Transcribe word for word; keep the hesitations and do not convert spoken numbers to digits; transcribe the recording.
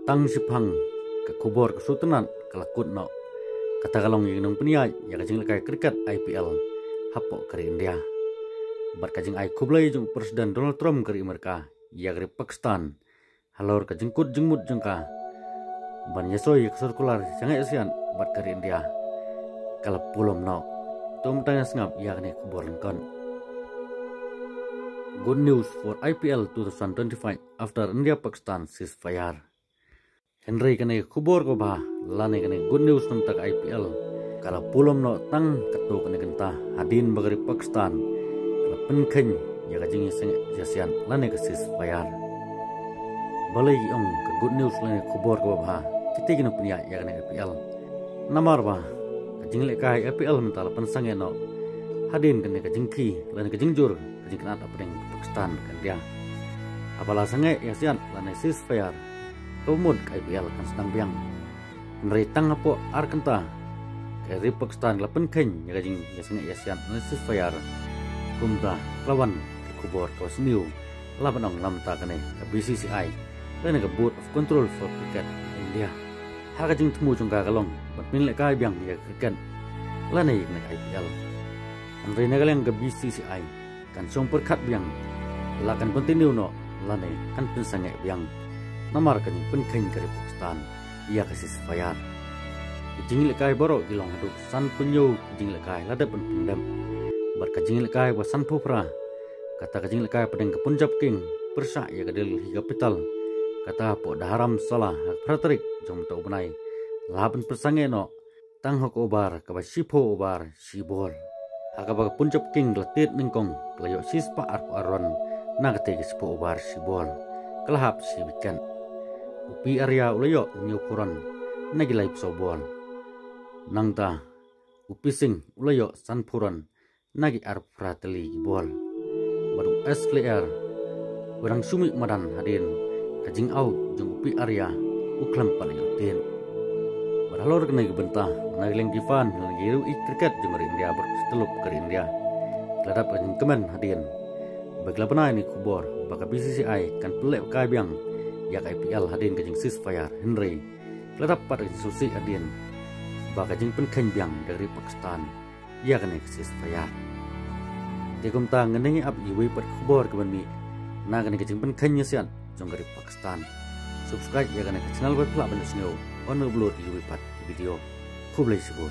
Tang shiphang ka khubor ka sngewtynnat ka la kut noh. Kata ka long ïa ka nongpynïaid ïa ka jinglehkai cricket I P L hapoh ka ri India. Bad ka jingai khublei jong u President Donald Trump ka ri Amerika ïa ka ri Pakistan halor ka jingkut jingmut jong ka ban ïasoi ïa ka circular sangeh sian bad ka ri India ka la pulom noh. To mynta ngin sngap ïa kane ka khubor lyngkot. Good news for I P L two thousand twenty-five after India Pakistan ceasefire. Hynrei kane ka khubor kaba bha lane kane good news namar ka I P L ka la pulom noh tang katto katne kynta hadien ba ka ri Pakistan ka la pynkheiñ ïa ka jingïaseng ïasian lane ka ceasefire. Balei ki ong ka good news lane ka khubor kaba bha kito ki nongpynïaid ïa kane ka I P L? Namar ba ka jinglehkai I P L mynta la pynsangeh noh hadien kane ka jingkhih lane ka jingjur ka jingkynad hapdeng Pakistan bad India. Haba la sangeh ïasian lane ceasefire kaba mut ka I P L kan sdang biang. Hynrei tang hapoh ar kynta ka ri Pakistan ka la pynkheiñ ïa ka jingïaseng ïasian lane ceasefire. Kumta ka la wan ka khubor kaba sniew la ban ong namar kane ka B C C I lane ka Board of Control for Cricket India ha ka jingthmu jong ka ka long ban pynlehkai biang ïa ka cricket lane ïa kane ka I P L. Hynrei na ka liang ka B C C I kan shong pyrkhat biang la kan continue noh lane kan pynsangeh biang namar ka jingpynkheiñ ka ri Pakistan ïa ka ceasefire. Ki jinglehkai baroh ki long haduh sanphew hynñiew ki jinglehkai la dep ban pyndep bad ka jinglehkai ba sanphew phra, kata ka jinglehkai hapdeng ka Punjab King pyrshah ïa ka Delhi Capital, kata hapoh Dharamsala ha ka phra tarik jong mynta u bnai la ban pynsangeh noh tang ha ka over kaba shiphew over shi bol. Ha kaba ka Punjab King ka la tied nyngkong ka la ïoh shispah arphew ar run na katei ka shiphew over shi bol, ka la hap shi wicket. U P Arya u la ïoh hynñiewphew run na ki laiphew saw bol. Nangta u P Singh u la ïoh sanphew run na ki arphew phra tylli ki bol. Bad u Alex Carey u dang shu mih madan hadien ka jingout jong u P Arya u khlem pat la ïoh tied. Bad halor kane ka bynta na ka liang ki fan lane ki riew ïeit cricket jong ka ri India bad ki tyllup ka ri India ki la dap ka jingkmen hadien ba ki la bnai ïa kane ka khubor ba ka B C C I kan pynlehkai biang ïa ka I P L hadien ka jing ceasefire, hynrei ki la dap pat ka jingsngewsih hadien ba ka jingpynkheiñ biang da ka ri Pakistan ïa kane ka ceasefire. Te kumta ngin ïa ap ïa iwei pat ka khubor kaban mih na kane ka jingpynkheiñ ïasian jong ka ri Pakistan. Subscribe ïa kane ka channel ba phi lah ban ïohsngew ban upload ïa iwei pat ki video. Khublei shibun.